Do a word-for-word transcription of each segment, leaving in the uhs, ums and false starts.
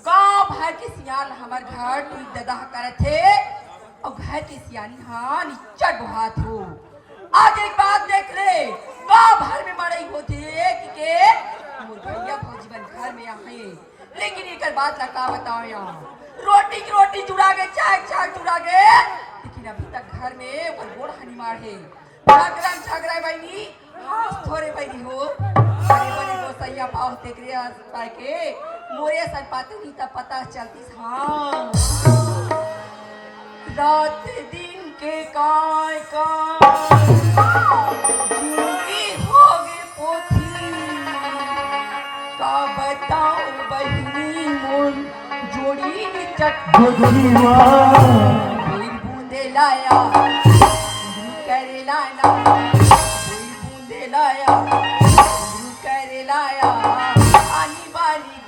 गांव भर के सियान हमर घर टुई ददा करत हे, अउ घर के सियानी हा निच्चट बोहात हो। आज एक बात देख ले, गांव भर में मड़ई होथे कि के मोर भैया भौजी मन घर में आहे, लेकिन एकर बात ला का बताओ यार, रोटी की रोटी चुरा गे, चाय चाय चुरा गे, लेकिन अभी तक घर में ओकर गोड़ हनी मार हे। झगरा झगरा बहिनी, आज थोरे बहिनी हो, बड़े बड़े गोसैया पाव तेकरे आस पाए के, मोरे असन पाते नहीं त पता चलतीस। हाँ, रात दिन के काय काय जिंदगी हो गे पोथी, का बताओ बहिनी मोर जोड़ी चट जोड़ी वाह। कोई बूंदे लाया, करे लाना, कोई बूंदे लाया, करे लाया, आनी बानी।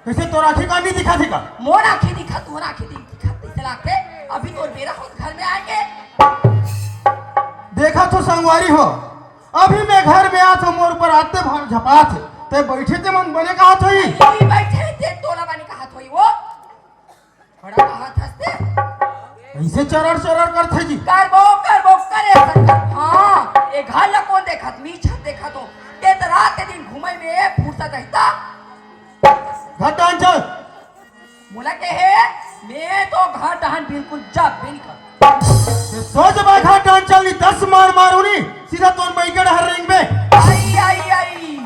कइसे तोर आँखी का नहीं दिखा थी का? मोर आँखी दिखा, तोर आँखी दिखा, कइसे लागथे? अभी तोर बेरा होत घर में आए के। देखा तो संगवारी हो, अभी मैं घर में आत हो, मोर ऊपर आते भाग झपात हे। ते बैठे ते मन बने कहा थोई। नहीं बैठे ते तोला बने कहा थोई वो। बड़ा कहा थस्ते। ऐसे चरड़ चरड़ करथे जी। करबो, करबो, करे सकत। हाँ, ए घर ला कौन देखत? मी छत देखत हो। ते त रात दिन घूमे में फुर्सत रहता। घर डाहन चल। मोला के हे, मैं तो घर डाहन बिल्कुल जब भी नहीं कर। ये सोच बा घर डाहन चल, नहीं दस मार मारू नहीं, सीधा तोर मइके डहर रेंगबे। आई, आई, आई,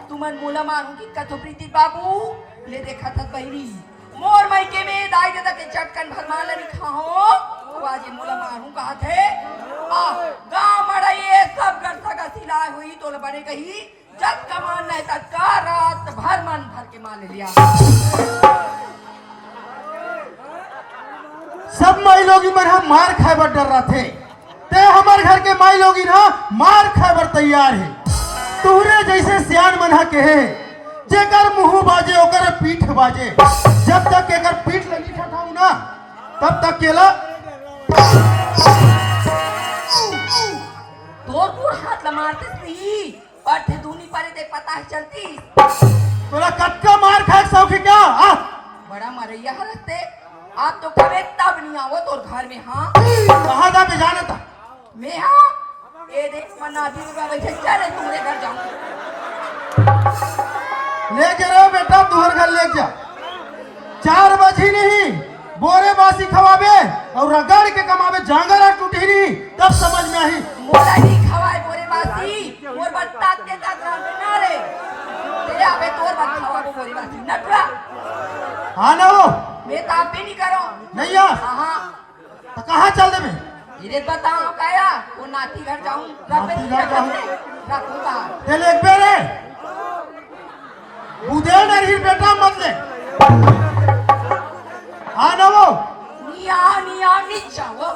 तुमन मोला मारू की कथो प्रीति बाबू, ले देखा था बहिनी। मोर मइके में दाई ददा के चटकन भर माला नहीं खाहो, तो आज ये मोला मारू कहा थे। आ, गाँव मड़ई ये सब गरसा गसी लाए हुई, तोला बने कही, जब कमान नहीं तब का रात भर मन भर के मार ले लिया। सब माई लोगी मन ह मार खाए बर डर रथे। ते हमर घर के माई लोगिन ह मार खाए बर तैयार हे। तुहरे जैसे सियान मन ह कहे, जेकर मुंह बाजे ओकर पीठ बाजे। जब तक एकर पीठ ल नहीं ठठाऊ ना, तब तक केला तोर गोड़ हाथ ल मारते सही। पढ़े दूनी परे ते पता है चलती। तोला कतका मार खाए के शौक है क्या? आ? बड़ा मरैया हरस ते। आज तो कबे तब नहीं आवो तोर घर में, हाँ? कहाँ जाबे जाने ता? मैं हाँ? ए देख, मना दी में बैठे, चले तुम्हारे घर जाऊँ। ले के रहो बेटा, तुम्हारे घर ले जा। चार बजी नहीं, बोरे बासी खवाबे अउ रगड़ के कमाबे, जांगर ह टूटही नहीं, तब समझ में आही। मोला नहीं खवाए बोरे बासी, मोर बर तात के तात रहबे ना रे। तेरे आबे तोर बर खवाबो बोरे बासी, नटुरा। हाँ ना हो। मैं ताप भी नहीं करो। नहीं आ। हाँ, हाँ। त कहाँ चल देबे? इरे बताओ काया, वो नाती घर जाऊं, रख नाती घर जाऊं। रखूंगा। ते लेगबे रे। बुदेल डरही बेटा मत ले। आ ना वो। निया, निया, नीचा वो।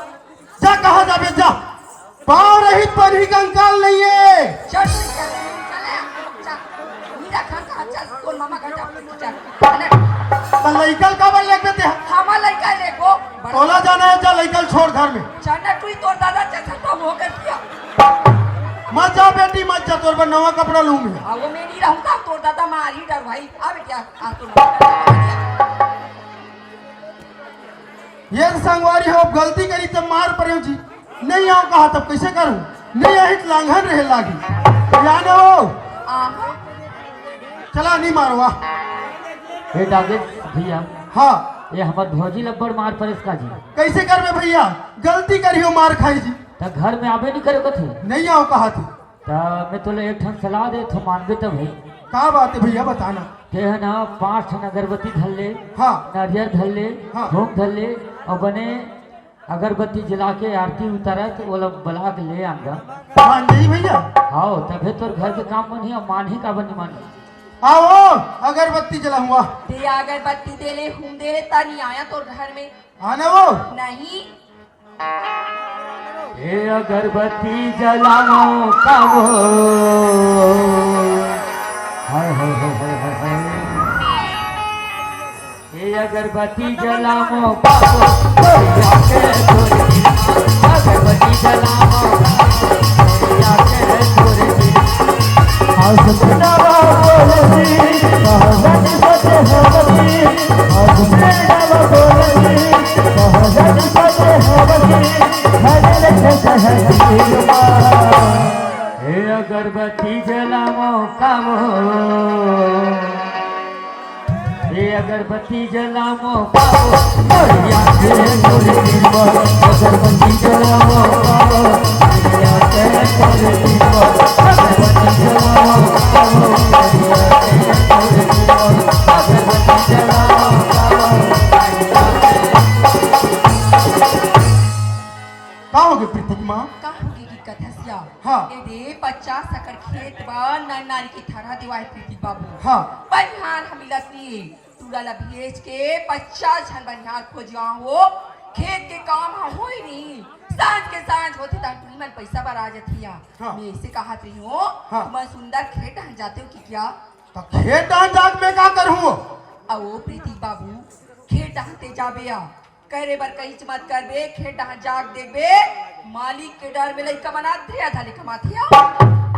जा कहाँ जाबे जा। पाँव रही पनही कंकाल नहीं है। चल, चल, चल, चल, चल। मीरा खान कहाँ चल? तोर मामा घर जा, चल। चल। त लइका ल काबर लेगबे ते? हमर लइका लेगो। बड़ा तोला जाना है, जा लइका ल छोड़ घर में। चल ना, तू ही तोर दादा चल सकता हो कर दिया। मत जा बेटी, मत जा, तोर बर नवा कपड़ा लूं मैं। आ, वो मैं नहीं रहूंगा, तोर दादा मारी डर भाई। आ बेटा, आ तो नवा कपड़ा लगा दिया। ये संगवारी हो, अब गलती करी तब मार पड़े जी। नहीं आओ कहा तब कैसे करूं? नहीं आई त लांघन रहे लागी। या न हो। आहा। चला नहीं मारवा। हे डागे भैया। हाँ। ये हमर भौजी लब्बड़ मार परेस का जी। कैसे करबे भैया? गलती करियो मार खाई जी। त घर में आबे नहीं करे कथे। नहीं आओ कहा थे। त मैं तोला एक ठन सलाह देत हूँ, मानबे तब है। का बात है भैया, बताना। ते ह ना पाँच ठन अगरबत्ती धर ले, हाँ। नारियल धर ले, हाँ। घूम धर ले, अउ बने अगरबत्ती जला के आरती उतारत ओला बला के ले आन गा। मान जाई भैया। हाँ, त हे तोर घर के काम मन ही, अब मानही काबर नहीं मानही? आओ, अगरबत्ती जलाऊंगा। दे अगरबत्ती दे ले, हूं दे ले, ता नहीं आया तोर घर में। आना वो। नहीं। हे अगरबत्ती जलाओ कावो। हाय, हाय, हाय, हाय, हाय, हाय। हे अगरबत्ती जलाओ कावो। अगरबत्ती जलाओ कावो। आज सुनावा बोलती, आज सच सच होती, आज सुनावा बोलती। हे अगरबत्ती जलाओ कावो। हे अगरबत्ती जलाओ कावो। अगरबत्ती जलाओ कावो। अगरबत्ती जलाओ कावो। का होगे प्रीतिक माँ? का होगे कि कथस या? हाँ। ए दे, पचास एकड़ खेत बा, नर नारी के थरा देवाय प्रीतिक बाबू। हाँ। बनिहार ह मिलत नहीं। टूरा ला भेज के पचास झन बनिहार खोजिया हो। खेत के काम ह होई नहीं। सांझ के सांझ होथे तहन टूरी मन पैसा बर आ जथे या। हाँ। मैं इसे कहत रही हूँ, हाँ। तुमन सुंदर खेत डहन जाते हो कि क्या? त खेत डहन जाके मैं का करहूँ? अहो प्रीतिक बाबू, खेत डहन ते जाबे या। करे बर कहीच मत करबे, खेत डहन जाके देखबे, मालिक के डर में लइका मन आधे आधा ले कमाथे।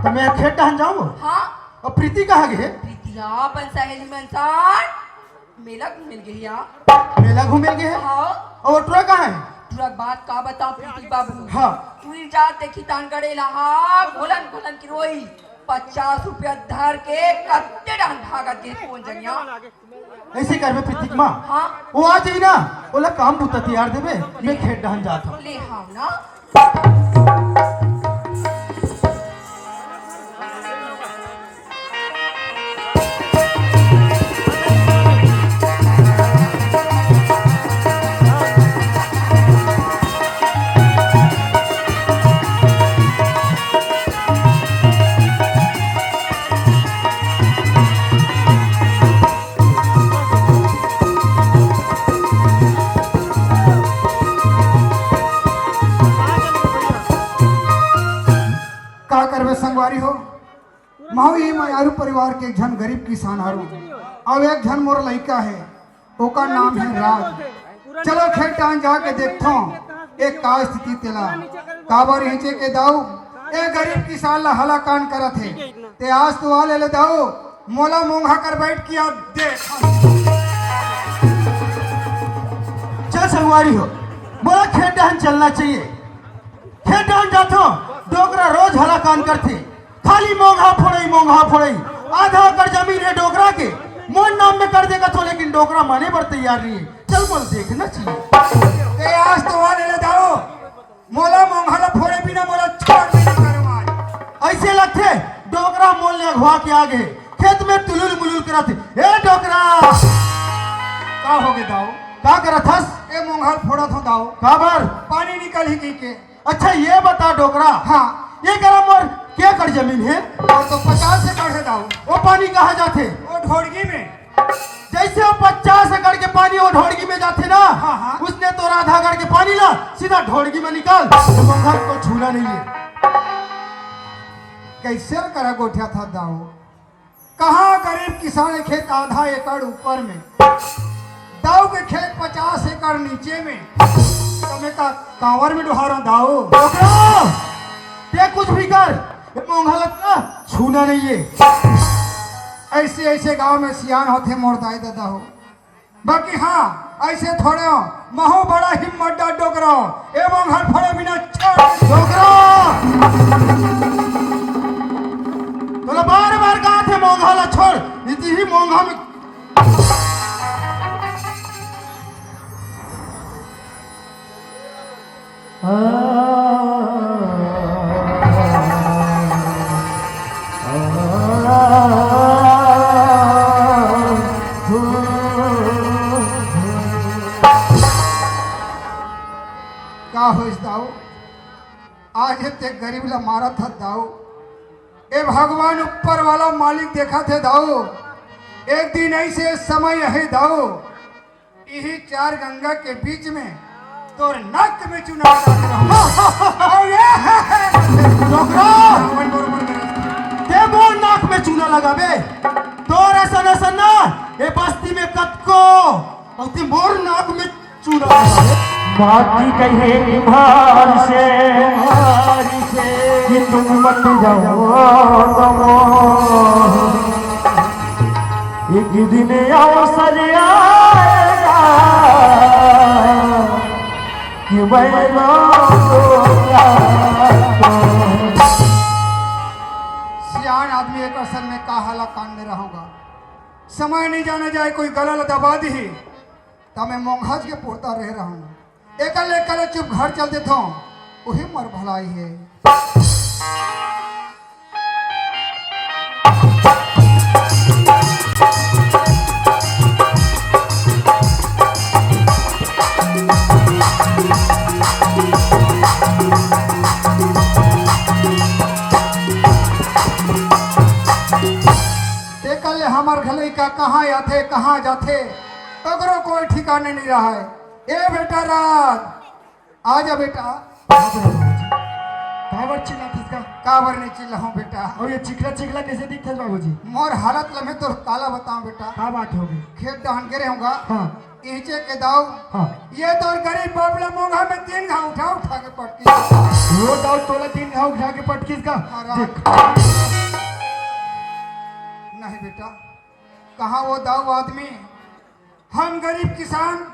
त मैं खेत डहन जाऊँ? हाँ। अब प्रीति कहाँ गे हे? प्रीतिया अपन सहेली मन सन मेला घूमे ल गे हे या। मेला घूमे ल गे हे? हाँ। अउ टुरा कहाँ हे? टुरा के बात का बताओ प्रीति बाबू। हाँ। टुरी जात देखी तान गड़े लहा, घोलन घोलन के रोई। पचास रुपया धर के कत्ते डहन भागत गे कोन जनिया। ऐसे करबे प्रीतिक माँ। हाँ। वो आ जाई ना, ओला काम बुता तियार देबे, मैं खेत डहन जात हूँ। ले हाव ना। का करबे संगवारी हो, महू ही मयारू परिवार के एक झन गरीब किसान हरू, अउ एक झन मोर लइका हे, ओकर नाम हे राज। चलो खेत डहन जाके देखथों, एक का स्थिति तेला, काबर हिंचे के दाऊ, ए गरीब किसान ला हलाकान करत हे। ते आस तो आ ले ले दाऊ, मोला मोंघा कर बैठ किया देख। चल संगवारी हो, मोला खेत डहन चलना चाहिए। खेत डहन जाथो, डोकरा रोज हलाकान करथे, खाली मोंघा फोड़ई, मोंघा फोड़ई। आधा एकड़ जमीन हे डोकरा के, मोर नाम में कर दे कथो, लेकिन डोकरा माने बर तैयार नहीं हे। चल मोला देखना चाहिए। ते आस तो आ ले ले दाऊ, मोला मोंघा ला फोड़े बिना मोला छोड़ दे ना करो आज। ऐसे लगथे डोकरा मोर ले अघवा के आ गे, खेत में तुलुल मुलुल करत हे। ए डोकरा! का होगे दाऊ? का करत हस? ए मोंघा ला फोड़त हों दाऊ। काबर? पानी निकलही कहिके। अच्छा ये बता डोकरा, हाँ। ये करा मोर के एकड़ जमीन हे? वो तो पचास एकड़ हे दाऊ। वो पानी कहाँ जाथे? वो ढोड़गी में। जैसे वो पचास एकड़ के पानी वो ढोड़गी में जाथे ना, हाँ, हाँ। उसने तो आधा एकड़ के पानी ला सीधा ढोड़गी में निकाल, तो मोंघा को छूना नहीं हे। कैसे करा गोठियाथस दाऊ? कहाँ गरीब किसान के खेत आधा एकड़ ऊपर में, दाऊ के खेत पचास एकड़ नीचे में, त मैं का कांवर में डोहारंव दाऊ? डोकरा, ते कुछ भी कर, ये मोंघा ला छूना नहीं हे। ऐसे ऐसे गांव में सियान होथे मोर दाई ददा हो। बाकी हाँ, ऐसे थोड़े हो, महू बड़ा हिम्मतदार डोकरा हो। ए मोंघा ला फोड़े बिना छोड़। डोकरा! तोला बार बार कहा थे मोंघा ला छोड़, इति ही मोंघा में का होइस दाऊ? आज ते गरीब ला मारत हस दाऊ। ए भगवान ऊपर वाला मालिक देखत हे दाऊ, एक दिन ऐसे समय हे दाऊ, इही चार गंगा के बीच में तोर नाक में चूना लगा के रहूं। अरे! डोकरा! रावण बरोबर करे। ते मोर नाक में चूना लगाबे? तोर असन असन ना, ए बस्ती में कतको, अउ ते मोर नाक में चूना लगाबे? माटी कहे निभार से, निभार से, कि तुम मत जाओ, तुम। एक दिन अवसर आएगा कि मैं रोऊंगा। सियान आदमी एक असन में का हाला कान में रहूंगा। समय नहीं जाना जाए, कोई गला ला दबा दिही, त मैं मोंघाज के पोता रह रहूं। एकल एकल चुप घर चल देथों, उही मोर भलाई हे। तेकर ले हमर घलई का कहाँ आथे, कहाँ जाथे, ओकरो कोई ठिकाने नहीं रहय। ए बेटा राज, आजा बेटा। हाँ बड़े बाबूजी। काबर चिल्लाथस का? काबर नहीं चिल्लाहूँ बेटा। अउ ये चिखला चिखला कैसे दिखथस बाबूजी? मोर हालत ल मैं तोर काला बताऊँ बेटा। का बात होगे? खेत डहन गे रहूँगा। हाँ। इहिचे के दाऊ। हाँ। ये तोर गरीब बाप ला मोंघा में तीन घाव उठा उठा के पटकी। वो दाऊ तोला तीन घाव उठा के पटकिस का? हाँ, रात। देख। नहीं बेटा, कहाँ वो दाऊ आदमी, हम गरीब किसान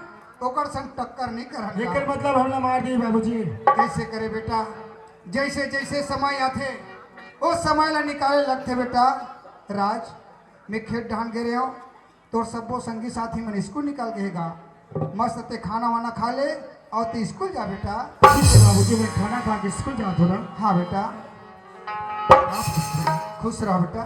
ओकर संग टक्कर नहीं करन का। एकर मतलब हमला मार दिही बाबूजी। कैसे करे बेटा, जैसे जैसे समय आथे, ओ समय ला निकाले लगथे बेटा। राज, मैं खेत डहन गे रहेंव, तोर सब्बो संगी साथी मन स्कूल निकल गे हे गा। मस्त ते खाना वाना खा ले अउ ते स्कूल जा बेटा। ठीक हे बाबूजी, मैं खाना खा के स्कूल जात हों ना। हाँ बेटा, खुश रह बेटा।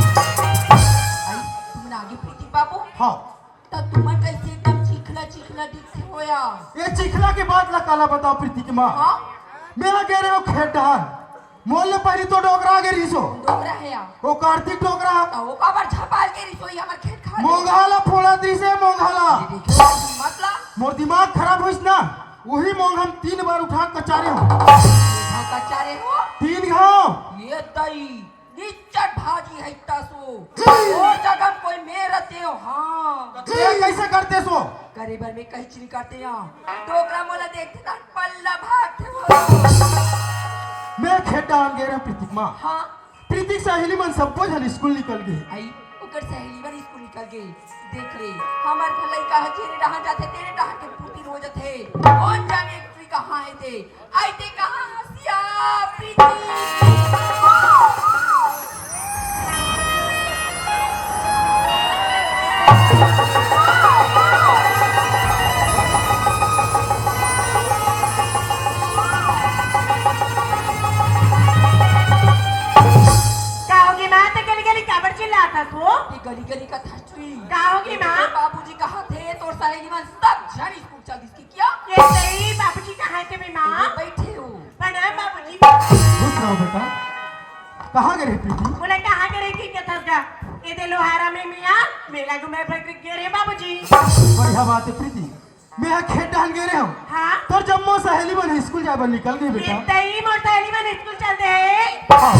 आई, तुमन आगे प्रीति बाबू। हाँ। त तुमन कैसे एकदम चिखला चिखला दिखथे हो या? ये चिखला के बात ला काला बताओ प्रीति के माँ। हाँ? मैं गे रहेंव खेत डहन, मोर ले पहिली तो डोकरा गे रिहिस हो। डोकरा हे या? वो कार्तिक डोकरा। त वो काबर झपाल के रिहिस हो, ये हमर खेत खार? मोंघा ला फोड़ा दिस हे, मोंघा ला। ये देखो, हिम्मत ला। मोर दिमाग खराब होइस ना, उही मोंघा म तीन बार उठा कचारे हों। हाँ, कचारे हो? तीन घाव। ये तई। निच्चट भाजी है तसो। और जगह में कोई मेर रहते हो, हाँ। ये कैसे करते सो? करे बर में कहीं चीनी करते हैं। डोकरा मोला देखते तक पल्ला भागते हो। मैं खेत डहन गे रहेंव प्रीतिक माँ। हाँ। प्रीतिक सहेली मन सब्बो झन स्कूल निकल गे। आई, ओकर सहेली मन स्कूल निकल गे। देख रे, हमर घर लइका ह जेरे डहन जाथे, तेरे डहन के फूटी हो जाथे। कौन जाने एक चुई कहाँ है ते? आई ते कहाँ हसिया प्रीति? का होगे माँ, ते गली गली काबर चिल्लात हस वो? ये गली गली का थचुई। का होगे माँ? तेरे बाबूजी कहाँ थे? तोर सहेली मन सब झन स्कूल चल दिस कि क्या? ये सही, बाबूजी कहाँ थे बे माँ? ये बैठे हो। प्रणाम बाबूजी। खुश रहो बेटा। कहाँ गे रहे प्रीति? बोले कहाँ गे रहे कि क्या था का? ये दे लोहारा में मिया, मेला घूमे फिर गे रहे बाबूजी। बढ़िया बात है प्रीति। मैं हा खेत डहन गे रहेंव। हाँ? तोर जम्मो सहेली मन स्कूल जाए बर निकल गे बेटा। ये तई मोर सहेली मन स्कूल चल दे। हाँ,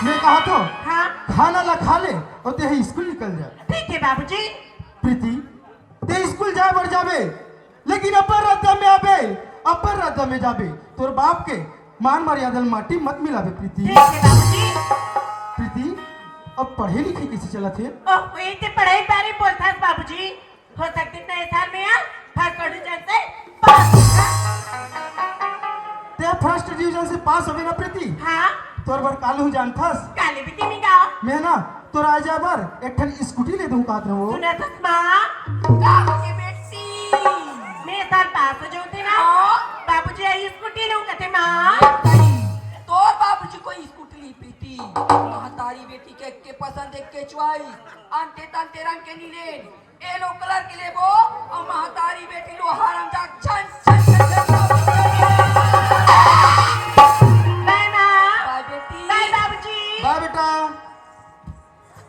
मैं कहा तो हाँ? खाना ला खा ले अउ ते हा स्कूल निकल जा। ठीक है बाबूजी। प्रीति, ते स्कूल जाए बर जाबे, लेकिन अब्बड़ रद्दा में आबे, अब्बड़ रद्दा में जाबे। तोर बाप के मान मर्यादा ल माटी मत मिलाबे प्रीति। ठीक है बाबूजी। प्रीति, अब पढ़े लिखे कैसे चलत हे? ओह, ये ते पढ़ाई बारे बोलथस बाबूजी। हो सकथे त ए साल में आ फर्स्ट डिवीजन से पास हो जा। ते फर्स्ट डिवीजन से पास होबे ना प्रीति? हाँ। तोर बर कालू जानथस? काले भी तिमी गाओ। मैं ना तोर आए जाए बर एक ठन स्कूटी ले दूं कात रहो। सुनथस माँ? का होगे बेटी? मैं ए साल पास हो जाऊं ते ना। हाँ। भाई, अंते तंते रंग के नी लेन, येलो कलर के लेबो। अउ महतारी बेटी लो हरामजादा छन छन छन छन। बाय माँ। बाय बेटी। बाय बाबूजी। बाय बेटा।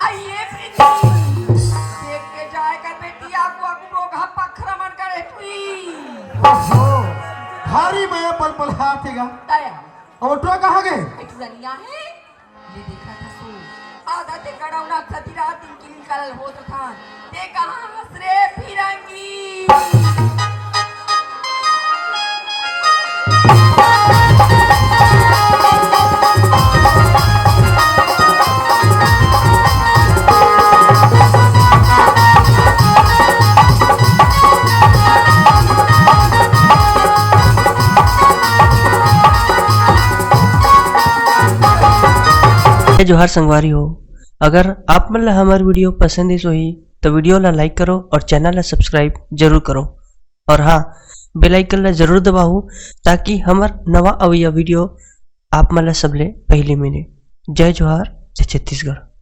आइए प्रीति, देख के जाए कर बेटी, आगू आगू रोगहा पखरा मन करे हुई। ओहो, भारी मया पल पल हाथ हेगा। तया। अउ टो कहाँ गे? एक जनिया हे, ये देखा था सो। आधा ते गड़ौना सती रात दिन की निकालल होत था। ते कहाँ हंस रे फिरंगी? जय जोहार संगवारी हो, अगर आप मन ला हमर video पसंद आइस होही, तो video ला like करो और channel ला subscribe जरूर करो। और हाँ, bell icon ला जरूर दबाओ, ताकि हमर नवा अवइया video आप मन ला सबले पहले मिले। जय जोहार, जय छत्तीसगढ़।